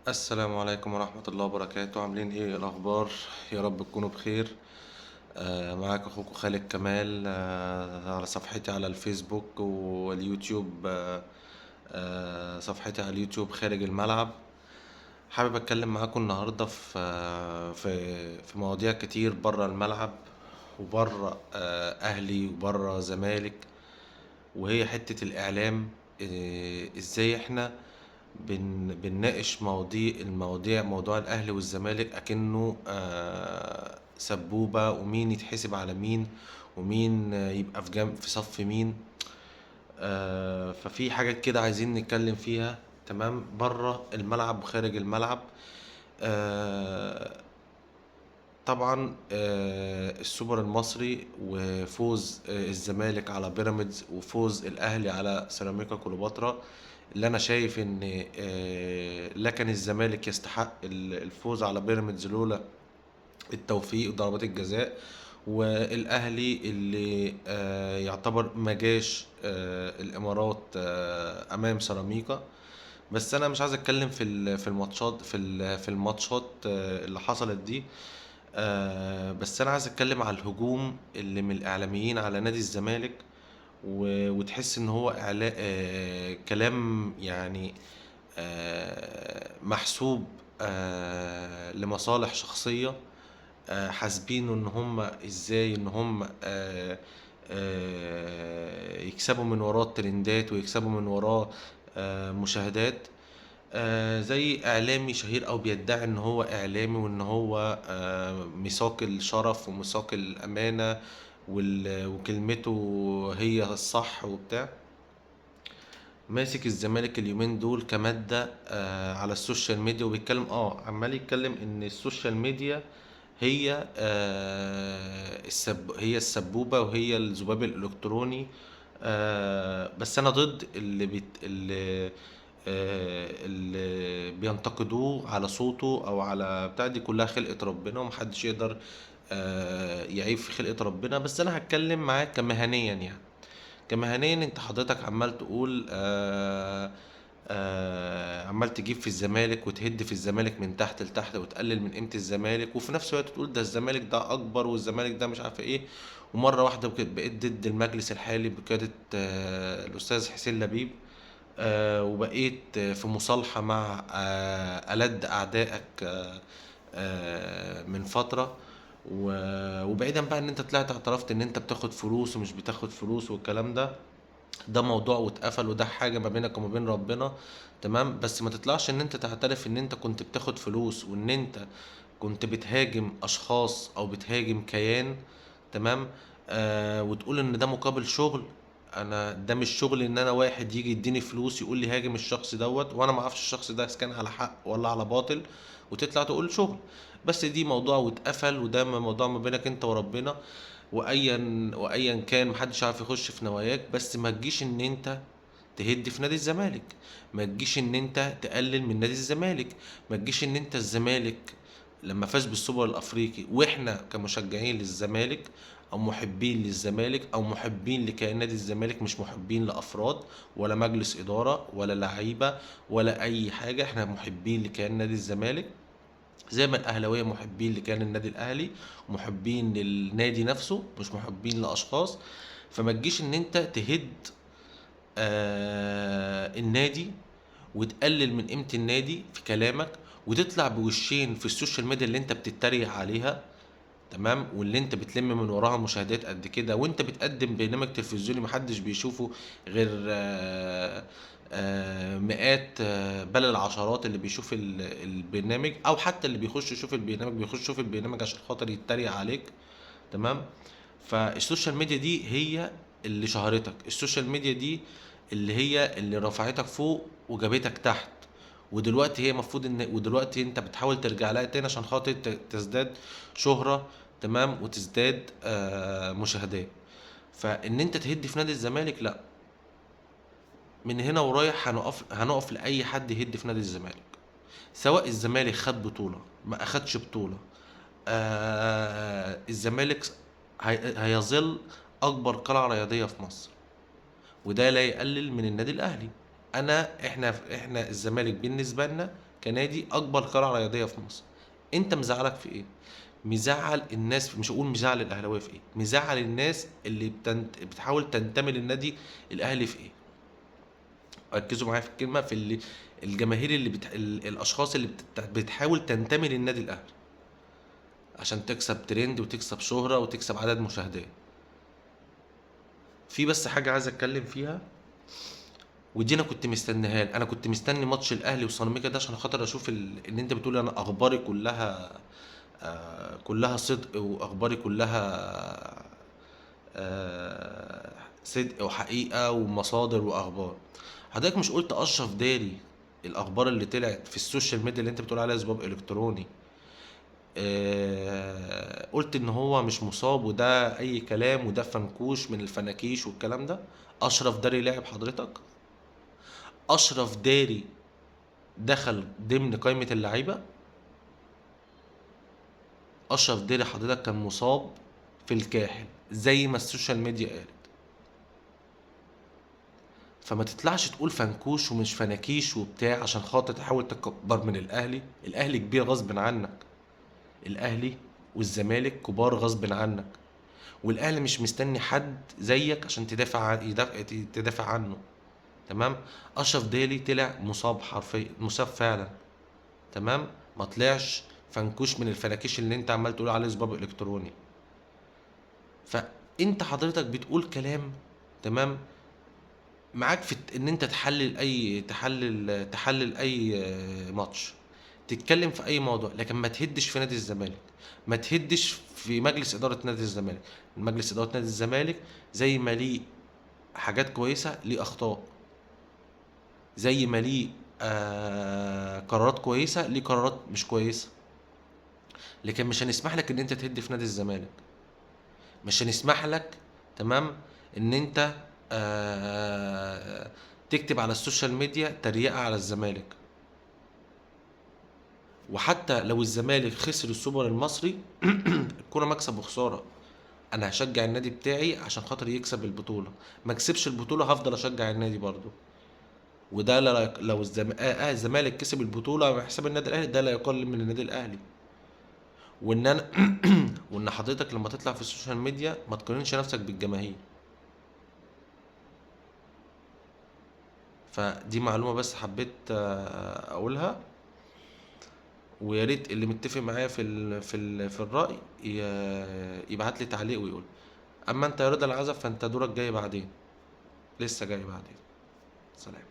السلام عليكم ورحمة الله وبركاته. عاملين ايه الاخبار؟ يا رب تكونوا بخير. معاك اخوكم خالد كمال، على صفحتي على الفيسبوك واليوتيوب، صفحتي على اليوتيوب خارج الملعب. حابب اتكلم معاكم النهاردة في مواضيع كتير برا الملعب وبرا اهلي وبرا زمالك، وهي حتة الاعلام. ازاي احنا بنناقش المواضيع، موضوع الاهلي والزمالك اكنه سبوبة، ومين يتحسب على مين ومين يبقى في جنب في صف مين. ففي حاجات كده عايزين نتكلم فيها، تمام، بره الملعب وخارج الملعب. طبعا، السوبر المصري وفوز الزمالك على بيراميدز وفوز الاهلي على سيراميكا كليوباترا، اللي انا شايف ان لا كان الزمالك يستحق الفوز على بيراميدز لولا التوفيق وضربات الجزاء، والاهلي اللي يعتبر ما جاش الامارات امام سيراميكا. بس انا مش عايز اتكلم في في الماتشات، في الماتشات اللي حصلت دي، بس انا عايز اتكلم على الهجوم اللي من الاعلاميين على نادي الزمالك، وتحس ان هو كلام محسوب لمصالح شخصية، حاسبينه ان هم ازاي ان هم يكسبوا من وراه الترندات ويكسبوا من وراه مشاهدات. زي اعلامي شهير او بيدعي ان هو اعلامي وان هو ميثاق الشرف وميثاق الامانة وكلمته هي الصح وبتاع، ماسك الزمالك اليومين دول كمادة على السوشيال ميديا، وبيتكلم عمال يتكلم ان السوشيال ميديا هي السبوبة وهي الذباب الالكتروني. بس انا ضد اللي بينتقدوه على صوته او على بتاع، دي كلها خلقة ربنا ومحدش يقدر يعيب في خلقة ربنا. بس انا هتكلم معاك كمهنيا، كمهنيا انت حضرتك عمال تقول عمال تجيب في الزمالك وتهد في الزمالك من تحت لتحت وتقلل من قيمة الزمالك، وفي نفس الوقت تقول ده الزمالك ده أكبر والزمالك ده مش عارف إيه، ومرة واحدة بقيت ضد المجلس الحالي بقيادة الأستاذ حسين لبيب، وبقيت في مصالحة مع ألد أعدائك من فترة، وبعيدا بقى إن أنت طلعت اعترفت إن أنت بتاخد فلوس ومش بتاخد فلوس والكلام ده، ده موضوع واتقفل وده حاجة ما بينك وما بين ربنا، تمام. بس ما تطلعش ان انت تعترف ان انت كنت بتاخد فلوس وان انت كنت بتهاجم اشخاص او بتهاجم كيان، تمام، وتقول ان ده مقابل شغل. انا ده مش شغل ان انا واحد يجي يديني فلوس يقول لي هاجم الشخص دوت وانا ما اعرفش الشخص ده اذا كان على حق ولا على باطل، وتطلع تقول شغل. بس دي موضوع واتقفل، وده موضوع ما بينك انت وربنا، وايا كان محدش عارف يخش في نواياك. بس ما تجيش ان انت تهد في نادي الزمالك، ما تجيش ان انت تقلل من نادي الزمالك، ما تجيش ان انت الزمالك لما فاز بالسوبر الافريقي واحنا كمشجعين للزمالك او محبين للزمالك او محبين لكيان نادي الزمالك، مش محبين لافراد ولا مجلس اداره ولا لعيبه ولا اي حاجه، احنا محبين لكيان نادي الزمالك زي ما الاهلاويه محبين لكيان النادي الاهلي ومحبين للنادي نفسه، مش محبين لاشخاص. فما تجيش ان انت تهد النادي وتقلل من قيمه النادي في كلامك، وتطلع بوشين في السوشيال ميديا اللي انت بتتريق عليها، تمام، واللي انت بتلم من وراها مشاهدات قد كده، وانت بتقدم برنامج تلفزيوني محدش بيشوفه غير مئات، بل العشرات اللي بيشوف البرنامج، او حتى اللي بيخش يشوف البرنامج بيخش يشوف البرنامج عشان خاطر يتريق عليك، تمام. فالسوشيال ميديا دي هي اللي شهرتك، السوشيال ميديا دي اللي هي اللي رفعتك فوق وجابتك تحت، ودلوقتي هي مفروض ان، ودلوقتي انت بتحاول ترجع لها تاني عشان خاطر تزداد شهرة، تمام، وتزداد مشاهدات. فان انت تهد في نادي الزمالك، لا، من هنا ورايح هنقف لأي حد يهد في نادي الزمالك، سواء الزمالك خد بطولة ما أخدش بطولة، الزمالك هيظل أكبر قلعة رياضية في مصر، وده لا يقلل من النادي الأهلي. احنا الزمالك بالنسبة لنا كنادي اكبر قلعه رياضية في مصر. انت مزعلك في ايه؟ مزعل الناس، مش هقول مزعل الاهلاوية في ايه، مزعل الناس اللي بتحاول تنتمي للنادي الاهلي في ايه؟ ركزوا معايا في الكلمة، في اللي الجماهير اللي الاشخاص اللي بتحاول تنتمي للنادي الاهلي عشان تكسب ترند وتكسب شهره وتكسب عدد مشاهدات. في بس حاجة عايز اتكلم فيها، ودي انا كنت مستنيها، انا كنت مستني ماتش الاهلي وسيراميكا ده عشان خاطر اشوف ان انت بتقول انا اخباري كلها صدق، واخباري كلها صدق وحقيقة ومصادر واخبار. حضرتك مش قلت اشرف داري الاخبار اللي طلعت في ال social media اللي انت بتقول عليها ذباب الكتروني، قلت ان هو مش مصاب وده اي كلام وده فنكوش من الفناكيش والكلام ده. اشرف داري لاعب حضرتك؟ اشرف داري دخل ضمن قائمة اللعيبة؟ اشرف داري حضرتك كان مصاب في الكاحل زي ما ال social media قالت، فما تطلعش تقول فنكوش ومش فناكيش وبتاع عشان خاطر تحاول تكبر من الاهلي. الاهلي كبير غصب عنك، الاهلي والزمالك كبار غصب عنك، والاهلي مش مستني حد زيك عشان تدافع عنه. تمام؟ اشرف داري طلع مصاب حرفيا، مصاب فعلا. تمام؟ ما طلعش فنكوش من الفناكيش اللي انت عمال تقول عليه ذباب الكتروني. فانت حضرتك بتقول كلام، تمام، معاك في ان انت تحلل اي، تحلل اي ماتش، تتكلم في اي موضوع، لكن ما تهدش في نادي الزمالك، ما تهدش في مجلس ادارة نادي الزمالك. مجلس ادارة نادي الزمالك زي ما ليه حاجات كويسة ليه اخطاء، زي ما ليه قرارات كويسة ليه قرارات مش كويسة، لكن مش هنسمح لك ان انت تهد في نادي الزمالك، مش هنسمح لك، تمام، ان انت تكتب على ال social media تريقه على الزمالك. وحتى لو الزمالك خسر السوبر المصري الكورة مكسب وخسارة، انا هشجع النادي بتاعي عشان خاطر يكسب البطولة، ما كسبش البطولة هفضل اشجع النادي برضو. وده لو الزمالك كسب البطولة على حساب النادي الاهلي ده لا يقلل من النادي الاهلي. وان انا وان حضرتك لما تطلع في ال social media ما تقارنش نفسك بالجماهير. فدي معلومة بس حبيت اقولها، ويا ريت اللي متفق معايا في الراي يبعت لي تعليق ويقول. اما انت يا رضا العزب فانت دورك جاي بعدين، لسه جاي بعدين. سلام.